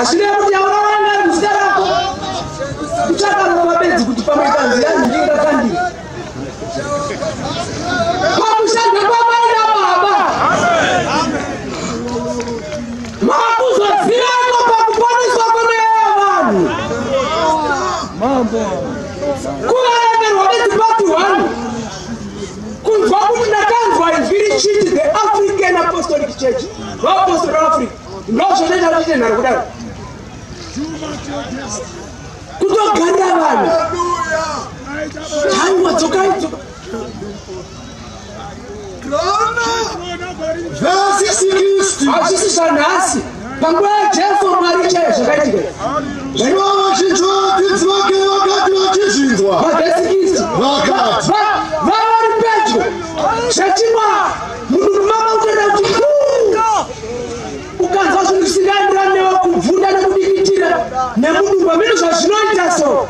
Hazvinei kuti yauraya nani zita rako. Kutsvaka bedzi kuti pamwe kanzi yanhinga kandii. Pakushanda kwamai nababa. Makuzozivako pakuponeswa kwemweya yevanhu. Kuverengerwa bedzi pati 1. Kunzwa kuti ndakanzwa inzwi richiti the African Apostolic Church. Vaapostoli Africa. Ndozvinoita kuti tiite nharo kudaro. Kutogarira vanhu. Haiwa dzokai dzoka. Vhesi 60. Hazvisi zvanhasi. Panguva yaJesu Mwari chaiyo zvakaitika. Zvino vazhinji vavadzidzi vake vakati vachizvinzwa. Vhesi 60. Vakati. Vavari pedyo. Zvachimwa munhu mama utoda kuti ukanzwa zvinhu zvisingaenderani newe kubvunda nekudikitira nemudumbu hameno zvazvinoita so.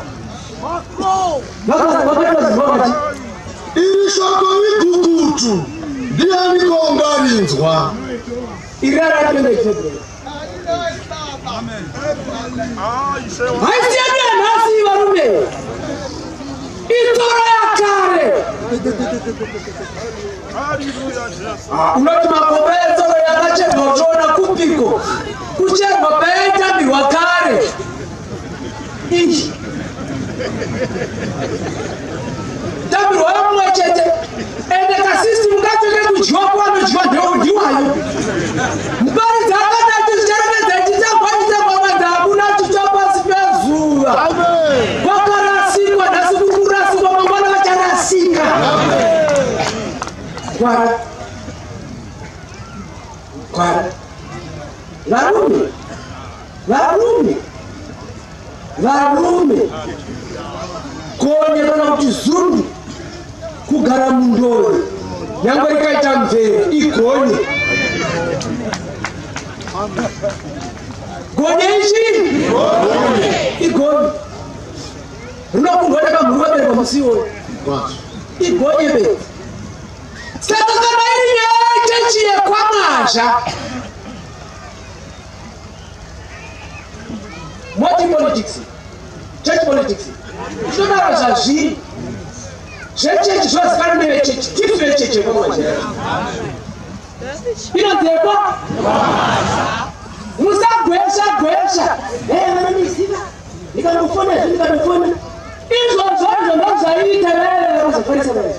Vakati vakati Iri shoko igukutu. Ndianiko ungarinzwa? Iri rarapenga ichebhera. Haisi yedu yanhasi varume. Itoro yakare. Unoti makomba etsoro yakacherwa uchiona kupiko. Kucherwa payaitambirwa kare. Ichi. Tambirwa mumwe chete. Ende kasystem kacho kekudyiwa kwavanodyiwa ndiwayo. Muparidzi akati achizvicherekedza ichitambwa ichitambwa kwanzi hakuna chitsva pasi pezuva. Kwakarasikwa nhasi kuri kurasikwa mangwana vacharasika. Gwara. Gwara. Varume. Varume. Varume. Konye kana kuti zundu kugara mundori. Nyangwe rikaita mvere igonye. Gonye ichi? Igonye. Rinokundwa nekamhuru kaberekwa musi iwoyo. Igonye bedzi. Saka kana iri nyaya yechechi yekwamwazha. Moti politics. Church politics. Zvinodaro zvazviri. Zvechechi zvinozikanwa nevechechi. Tisu vechechi yekwamwazha. Inonzi yekwa? Musagwesha gwesha. Vanondiziva. Ndikandofona izvi ndikandofona. Izvozvo izvo ndozvaiita vaya vakazofarisa vaya.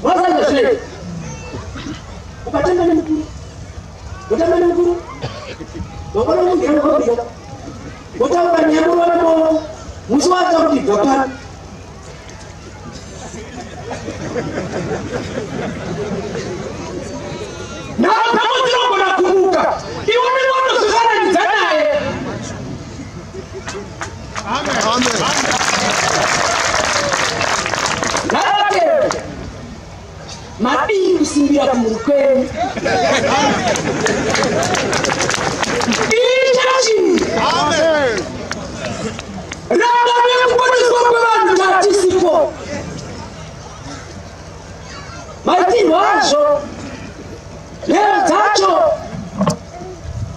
Wazanza zvinoita. Ukatamba nemukuru. Utamba nemukuru. Wakona kungena kwabika. Wotaura nyaya murume musi wacho kuti bva pano. Nharo pamwe dzinogona kumuka. Iwe unenge watozvifananidza naye. Ngavateerere. Madii kusimbira kumhuri kwenyu. Ichechi. Rangano yekuponeswa kwevanhu tatisipo. Maitirwo azvo. Nhero dzacho.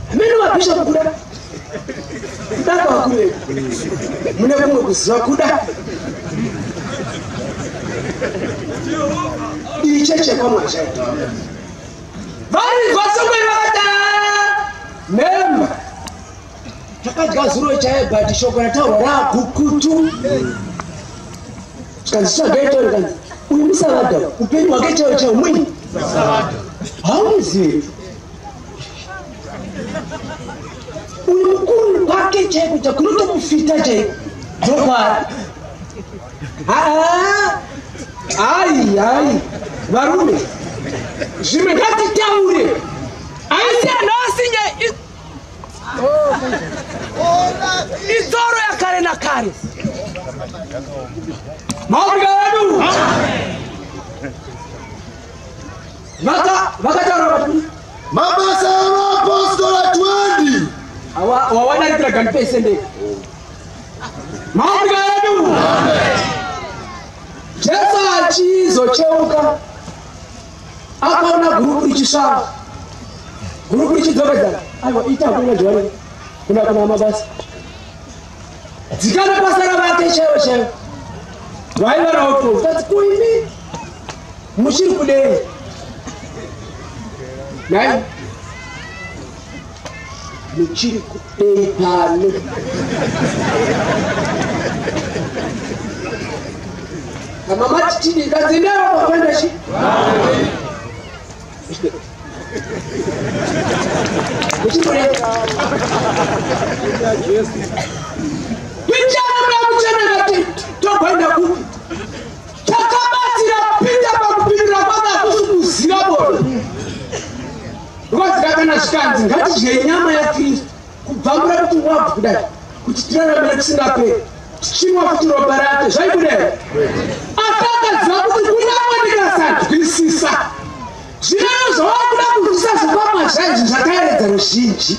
Hameno mabhishopu kuda. Kuda kwakuru vedu. Mune kumwe kuziva kuda. Iyi chechi yekwamwazha. Varinzwa songwe vakati memba. Takadya zuro chaiyo but shoko rataurwa ragukutu. Zvikanzi tsvagai tauro kanzi uyu musavadha upenyu hwake chaiwo chaiwo mwini. Haumuzivi. Uyu mukuru kwake chaiko chaiko kunotomufita chaiko. Ndokwari. Ai ai varume. Zvimwe ngatitaure. Haisi nhasi nyaya itsoro yakare nakare. Maafrika edu. Vakataura vati Mabasa evaapostora 20. Wawanarikira ganipesendeka. Maafrika edu. Jesu achizocheuka akaona gurupu richisvava. Gurupu richidzokedzana, aiwa, ita kuna Johani, kuna mabasa dzikana basa ravake chaivo chaivo vaiva ravo. Tati kuimi muchiri kudei nai, muchiri kudei pano? Amamati tidi kanzi ndeo pakwenda chi muchiri kudei? Pichana muchana kati togoenda kupi? Chakabatsira Pita pakupindura kwake hakusi kuziva bodo, because kana zvikanzi ngatidye nyama yaKristu, kubvambura kuti wabvu kudai kuti tiraramire kusingaperi, tichinwa kuti ropa rake, zvaibuda here? Asi akaziva kuti kunyange ndikasanzwisisa zvirevo zvavakuda kunzwisa zvekwamazhaizvi zvakaeredza ruzhinji,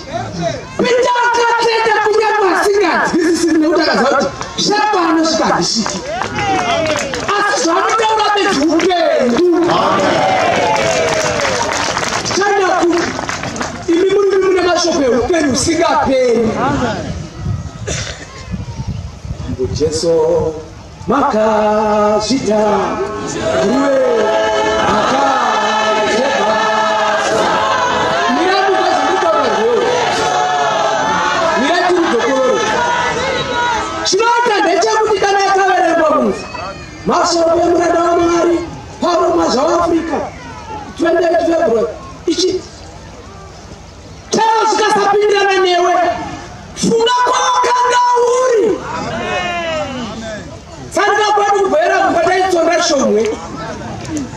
Pita akatenda kunyange asinganzwisisi, nekuti akaziva kuti zvapanosvika handisviki, asi zvanotaura bedzi upenyu. Tichaenda kupi? Imi muri mune mashoko eupenyu usingaperi. Mambo Jesu, makazvita ruve makaitebasa miramukazvikukavarwewo miratiri. Chinoita ndechekuti kana yakaverengwa kunzi mashoko emuranda waMwari Paulo zvaAfrica 28 February, ichi chero zvikasapindirana newe, funga kwawakanga uri. Sandika kwedu kubhera kubataitsonga shomwe,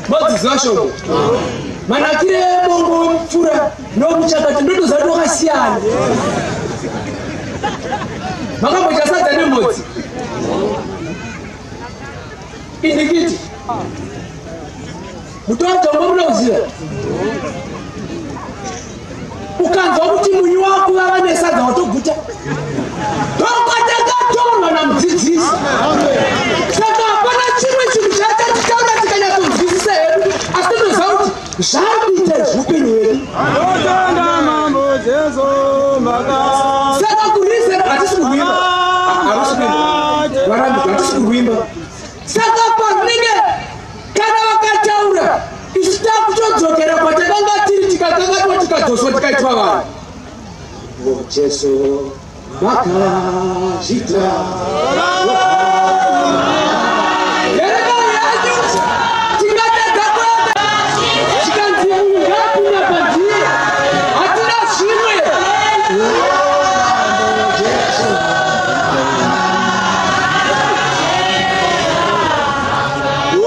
modziziva shomwe, manakire ebongo wemupfura nomuchakati ndotoziva kuti wakasiyana. Makambodya sadza nemhodzi indikiti mutowatombo, munauziva? Ukanzwa kuti munyu wako vava nesadza, watoguta. Tokatakatorwa namudzidzisi, saka hapana chimwe chinhu chatataura tikanyatsonzwisisa hedu, asi totoziva kuti zvari kuita izvi upenyu hwedu. Totenda Mambo Jesu maka Saka kurwisa hatisi kurwimba, harusi kuimba varambidzwa, hatisi kurwimba. Saka pazvinenge kana vakataura, isu takutodzokera kwatakanga tiri, tikakangatwa, tikadzoswa, tikaitwa vanhu. O Jesu, makazvita yereka yenyu, tingatadza kuenda chikanzi uyu ngaapinda pandiri, hatina zvimwe.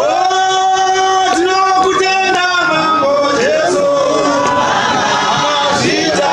Oh, tinokutenda Mambo Jesu makazvita.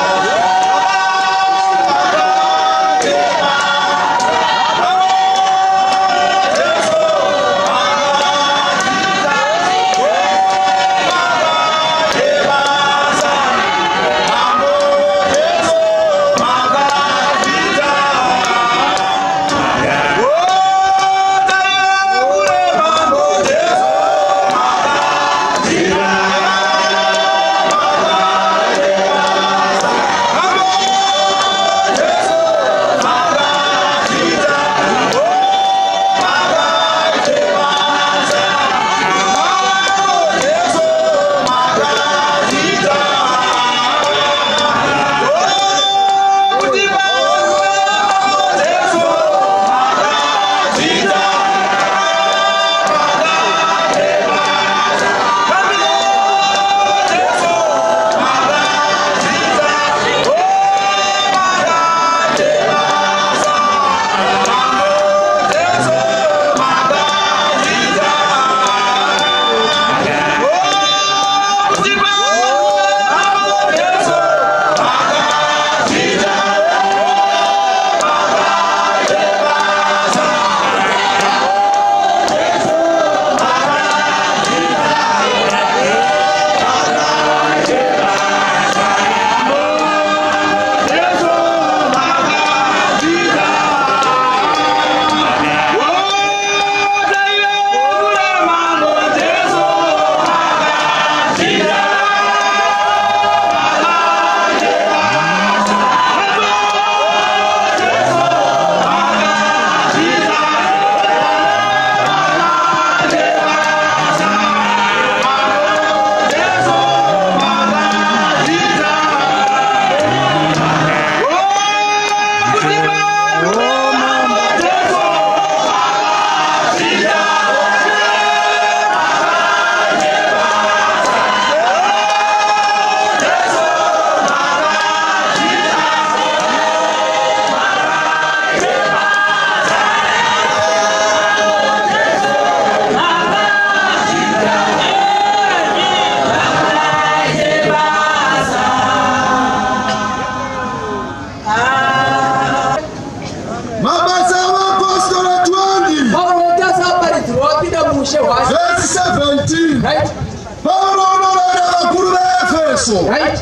paEfeso. Right.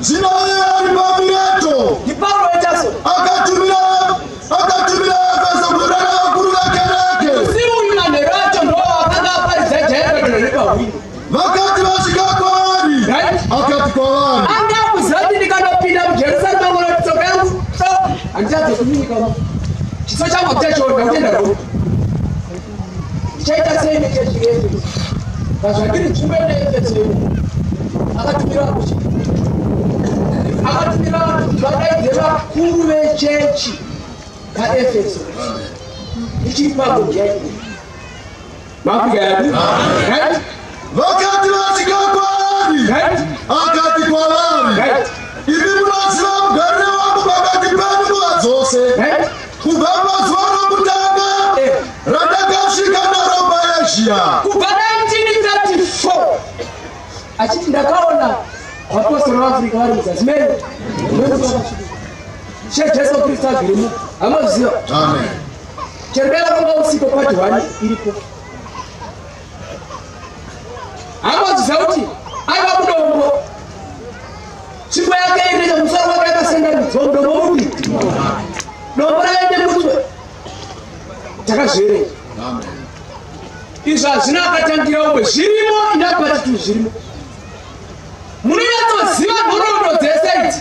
Zvino iye ari paMireto, NdiPauro weTaso. Akatumira Efeso kudana vakuru vekereke. Si uyu manhero acho ndo akanga aparidza jaya repahwindo. Vakati vasvika kwaari, Right. akati kwavari, Anga akuziva kuti ndikanopinda muJerusarema ngona tsoka yangu handichazokunyika, chiso changu hakuchachiona kutenda roma. Ndichaita sei nechechi yeEfeso pazvandiri nzvimbo yeEfeso ino? Akatumira kuti, akatumira vanhu kuti vadaidze vakuru vechechi paEfeso. Ichiri pabongi maAfrica yadu, right? Vakati vasvika kwaari, Right. akati kwavari, "Imi munoziva mugariro wangu pakati penyu nguva dzose, kubva pazuva rokutanga randakasvika naro paEzhia." Kubva 1934 achiti ndakaona vapostori vaAfrica vari muzasi menyu. She Jesu Kristu agirimo, hamazviziva? Amen. Chero dai vakanga usipo, paJohani iripo. Hamazviziva kuti aiva mudombo, tsvimbo yake iri nemusoro wake yakasendamidzwa mudombo mupi, dombo raende mutwe. Takazviverenga. Amen. Izvo hazvina akatangira umwe, zvirimo inapatitu, zvirimo. Munonyatsoziva nhoroondo dzese idzi,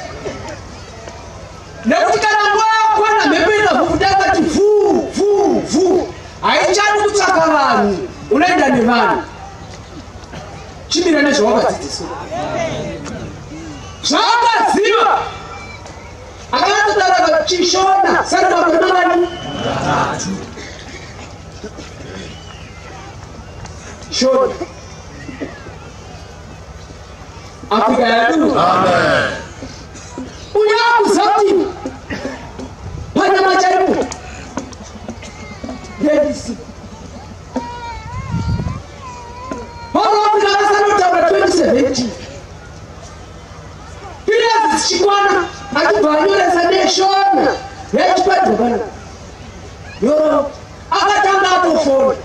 nekuti kana nguva yakwana, mhepo ikavhuvhuta yakati vhu vhu vhu, haichadi kutsvaka vanhu, unoenda nevanhu. Chimira nezvawakadzidziswa, zvaakaziva. Akanyatsotaura Chishona sari makore mangani? Shona. Afrika yadu. Amen. Uyo akuziva kuti panyama chaipo ndendisi. Paulo Afrika akasanotaura 2017 piriasi dzichikwana, achibva anyoresa neShona yechipadhobana yoro. Akatanga atofona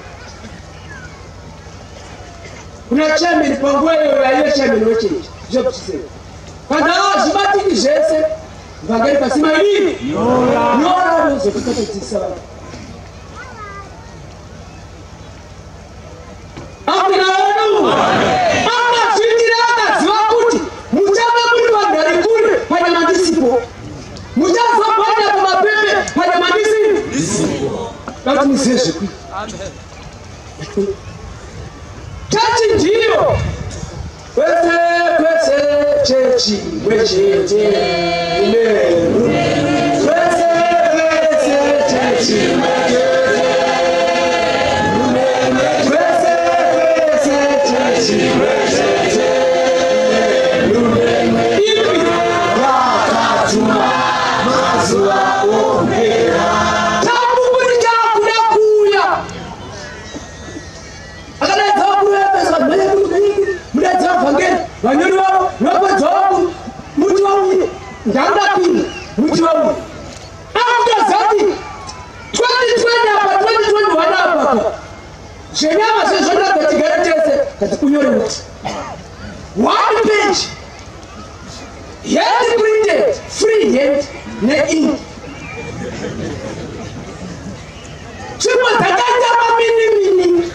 kuna chairman panguva iyoyo, aive chairman wechechi zvekuchisei. Kana zvibatiki zvese vhangeri pasima idii nyora nozotikatodzidzisa vanhu. Afrika yedu akazviitira, akaziva kuti muchava muri vanhu vari kure panyama ndisipo, muchazobhanya pamapepe panyama ndisipo, kati muzive zvekuita. Chechi ndiyo kwese kwese, chechi mwechete imeru kwese kwese, chechi mwechete kwese kwese, chechi mwechete ipi vakatuma mazuva opera chapupuri chakuda kuuya. Akadaidza vakuru veEfeso, mudaidza vavhangeri, vanyori vavo nevapedza vakuru, muti vauye, ndakuda pinda, muti vauye. Akutozati 2020 apa, 2021 apapa, zvenyama zvezvonabva tigare tese, kati unyore muti one page, hand printed, free hand neink, tsvimbo dzakaita maminimini,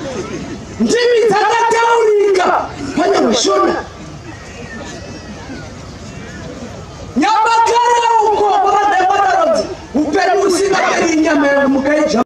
ndimi dzakataurika panyama Shona. Nyamakare uko kwakadai kwadarodzi upenyu usingaperi, inyama yangu mukaidya.